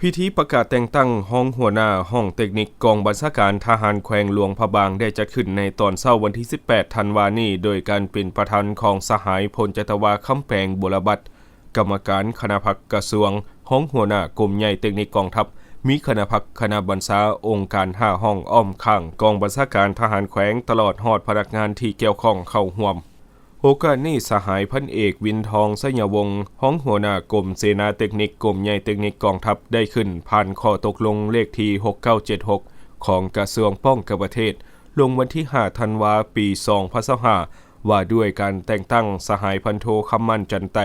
ພິທີປະກາດແຕ່ງຕັ້ງຮອງຫົວໜ້າຫ້ອງເຕັກນິກກອງບັນຊາການທະຫານແຂວງຫຼວງພະບາງ ໄດ້ຈັດຂຶ້ນໃນຕອນເຊົ້າວັນທີສິບແປດ ທັນວານີ້ ໂດຍການເປັນປະທານຂອງສະຫາຍ ພົນຈັດຕະວາ ຄຳແປງ ບົວລະບັດ, ກຳມະການຄະນະພັກກະຊວງ, ຮອງຫົວໜ້າກົມໃຫຍ່ເຕັກນິກກອງທັບ, ມີຄະນະພັກ, ຄະນະບັນຊາ, ອົງການຫ້າຫ້ອງອ້ອມຂ້າງກອງບັນຊາການທະຫານແຂວງ ຕະຫຼອດຮອດພະນັກງານທີ່ກ່ຽວຂ້ອງເຂົ້າຮ່ວມ. ໂອກາດນີ້ ສະຫາຍພັນເອກ ວິນທອງ ໄຊຍະວົງ ຮອງຫົວໜ້າກົມເສນາເຕັກນິກ ກົມໃຫຍ່ເຕັກນິກກອງທັບ ໄດ້ຂຶ້ນຜ່ານຂໍ້ຕົກລົງເລກທີຫົກເກົ້າເຈັດຫົກ ຂອງກະຊວງປ້ອງກັນປະເທດ ລົງວັນທີຫ້າ ທັນວາ ປີສອງພັນຊາວຫ້າ ວ່າດ້ວຍການແຕ່ງຕັ້ງສະຫາຍພັນໂທ ຄຳໝັ້ນ ຈັນໄຕ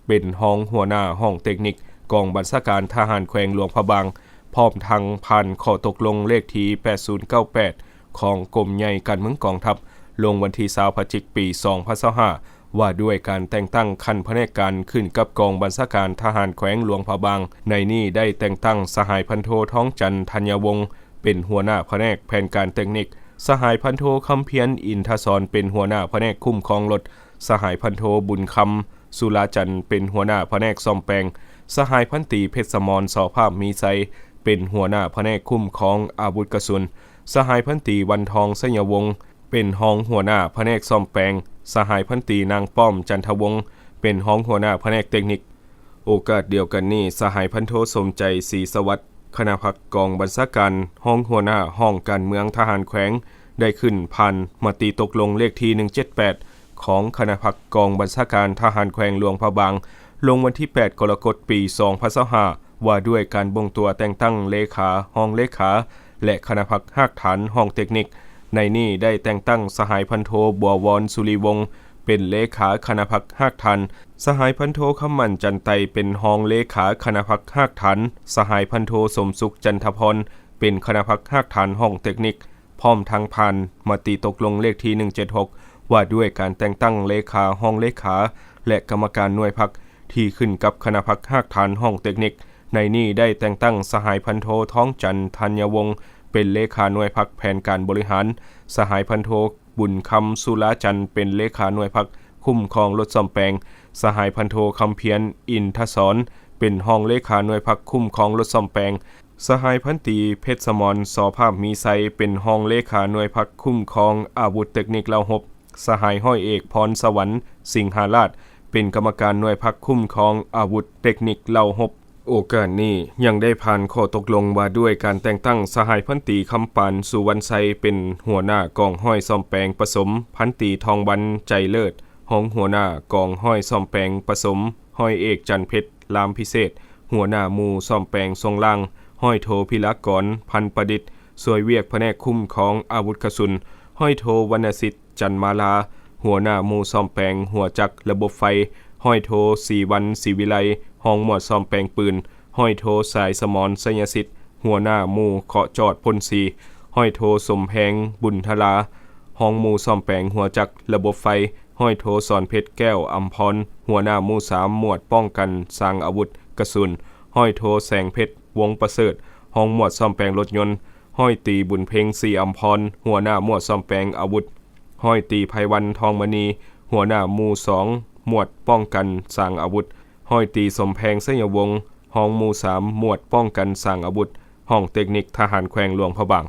ເປັນຮອງຫົວໜ້າຫ້ອງເຕັກນິກກອງບັນຊາການທະຫານແຂວງຫຼວງພະບາງ, ພ້ອມທັງຜ່ານຂໍ້ຕົກລົງເລກທີແປດສູນເກົ້າແປດ ຂອງກົມໃຫຍ່ການເມືອງກອງທັບ ລົງວັນທີຊາວ ພະຈິກ ປີສອງພັນຊາວຫ້າ ວ່າດ້ວຍການແຕ່ງຕັ້ງຂັ້ນພະແນກການຂຶ້ນກັບກອງບັນຊາການທະຫານແຂວງຫຼວງພະບາງ. ໃນນີ້ໄດ້ແຕ່ງຕັ້ງສະຫາຍພັນໂທ ທອງຈັນ ທັນຍະວົງ ເປັນຫົວໜ້າພະແນກແຜນການເຕັກນິກ, ສະຫາຍພັນໂທ ຄຳພຽນ ອິນທະສອນ ເປັນຫົວໜ້າພະແນກຄຸ້ມຄອງລົດ, ສະຫາຍພັນໂທ ບຸນຄຳ ສຸລາຈັນ ເປັນຫົວໜ້າພະແນກສ້ອມແປງ, ສະຫາຍພັນຕີ ເພັດສະໝອນ ສໍພາບມີໄຊ ເປັນຫົວໜ້າພະແນກຄຸ້ມຄອງອາວຸດກະສຸນ, ສະຫາຍພັນຕີ ວັນທອງ ໄຊຍະວົງ ເປັນຮອງຫົວໜ້າພະແນກສ້ອມແປງ, ສະຫາຍພັນຕີ ນາງປ້ອມ ຈັນທະວົງ ເປັນຮອງຫົວໜ້າພະແນກເຕັກນິກ. ໂອກາດດຽວກັນນີ້ ສະຫາຍພັນໂທ ສົມໃຈ ສີສະຫວັດ ຄະນະພັກກອງບັນຊາການ, ຮອງຫົວໜ້າຫ້ອງການເມືອງທະຫານແຂວງ ໄດ້ຂຶ້ນຜ່ານມະຕິຕົກລົງເລກທີໜຶ່ງເຈັດແປດ ຂອງຄະນະພັກກອງບັນຊາການທະຫານແຂວງຫຼວງພະບາງ ລົງວັນທີແປດ ກໍລະກົດ ປີສອງພັນຊາວຫ້າ ວ່າດ້ວຍການບົ່ງຕົວແຕ່ງຕັ້ງເລຂາ, ຮອງເລຂາ ແລະ ຄະນະພັກຮາກຖານຫ້ອງເຕັກນິກ. ໃນນີ້ໄດ້ແຕ່ງຕັ້ງສະຫາຍພັນໂທ ບົວວອນ ສຸລິວົງ ເປັນເລຂາຄະນະພັກຮາກຖານ, ສະຫາຍພັນໂທ ຄຳໝັ້ນ ຈັນໄຕ ເປັນຮອງເລຂາຄະນະພັກຮາກຖານ, ສະຫາຍພັນໂທ ສົມສຸກ ຈັນທະພອນ ເປັນຄະນະພັກຮາກຖານຫ້ອງເຕັກນິກ, ພ້ອມທັງຜ່ານມະຕິຕົກລົງເລກທີໜຶ່ງເຈັດຫົກ ວ່າດ້ວຍການແຕ່ງຕັ້ງເລຂາ, ຮອງເລຂາ ແລະ ກຳມະການໜ່ວຍພັກ ທີ່ຂຶ້ນກັບຄະນະພັກຮາກຖານຫ້ອງເຕັກນິກ. ໃນນີ້ໄດ້ແຕ່ງຕັ້ງສະຫາຍພັນໂທ ທອງຈັນ ທັນຍະວົງ ເປັນເລຂາໜ່ວຍພັກແຜນການບໍລິຫານ, ສະຫາຍພັນໂທ ບຸນຄຳ ສຸລາຈັນ ເປັນເລຂາໜ່ວຍພັກຄຸ້ມຄອງລົດສ້ອມແປງ, ສະຫາຍພັນໂທ ຄຳພຽນ ອິນທະສອນ ເປັນຮອງເລຂາໜ່ວຍພັກຄຸ້ມຄອງລົດສ້ອມແປງ, ສະຫາຍພັນຕີ ເພັດສະໝອນ ສໍພາບມີໄຊ ເປັນຮອງເລຂາໜ່ວຍພັກຄຸ້ມຄອງອາວຸດເຕັກນິກລາວຮົບ, ສະຫາຍຮ້ອຍເອກ ພອນສະຫວັນ ສິງຫາລາດ ເປັນກຳມະການໜ່ວຍພັກຄຸ້ມຄອງອາວຸດເຕັກນິກລາວຮົບ. ໂອກາດນີ້ຍັງໄດ້ຜ່ານຂໍ້ຕົກລົງວ່າດ້ວຍການແຕ່ງຕັ້ງສະຫາຍພັນຕີ ຄຳປານ ສຸວັນໄຊ ເປັນຫົວໜ້າກອງຮ້ອຍສ້ອມແປງປະສົມ, ພັນຕີ ທອງວັນ ໃຈເລີດ ຮອງຫົວໜ້າກອງຮ້ອຍສ້ອມແປງປະສົມ, ຮ້ອຍເອກ ຈັນເພັດ ລາມພິເສດ ຫົວໜ້າໝູ່ສ້ອມແປງຊ່ວງລ່າງ, ຮ້ອຍໂທ ພິລາກອນ ພັນປະດິດ ຊ່ວຍວຽກພະແນກຄຸ້ມຄອງອາວຸດກະສຸນ, ຮ້ອຍໂທ ວັນນະສິດ ຈັນມາລາ ຫົວໜ້າໝູ່ສ້ອມແປງຫົວຈັກລະບົບໄຟ, ຮ້ອຍໂທ ສີວັນ ສີວິໄລ ຮອງໝວດສ້ອມແປງປືນ, ຮ້ອຍໂທ ສາຍສະໝອນ ໄຊຍະສິດ ຫົວໜ້າໝູ່ເຄາະຈອດພົ່ນສີ, ຮ້ອຍໂທ ສົມແພງ ບຸນທະລາ ຮອງໝູ່ສ້ອມແປງຫົວຈັກລະບົບໄຟ, ຮ້ອຍໂທ ສອນເພັດ ແກ້ວອຳພອນ ຫົວໜ້າໝູ່ສາມ ໝວດປ້ອງກັນສາງອາວຸດກະສຸນ, ຮ້ອຍໂທ ແສງເພັດ ວົງປະເສີດ ຮອງໝວດສ້ອມແປງລົດຍົນ, ຮ້ອຍຕີ ບຸນເພັງ ສີອຳພອນ ຫົວໜ້າໝວດສ້ອມແປງອາວຸດ, ຮ້ອຍຕີ ໄພວັນ ທອງມະນີ ຫົວໜ້າໝູ່ສອງ ໝວດປ້ອງກັນສາງອາວຸດ, ຮ້ອຍຕີ ສົມແພງ ໄຊຍະວົງ ຮອງໝູ່ສາມ ໝວດປ້ອງກັນສາງອາວຸດ ຫ້ອງເຕັກນິກທະຫານແຂວງຫຼວງພະບາງ.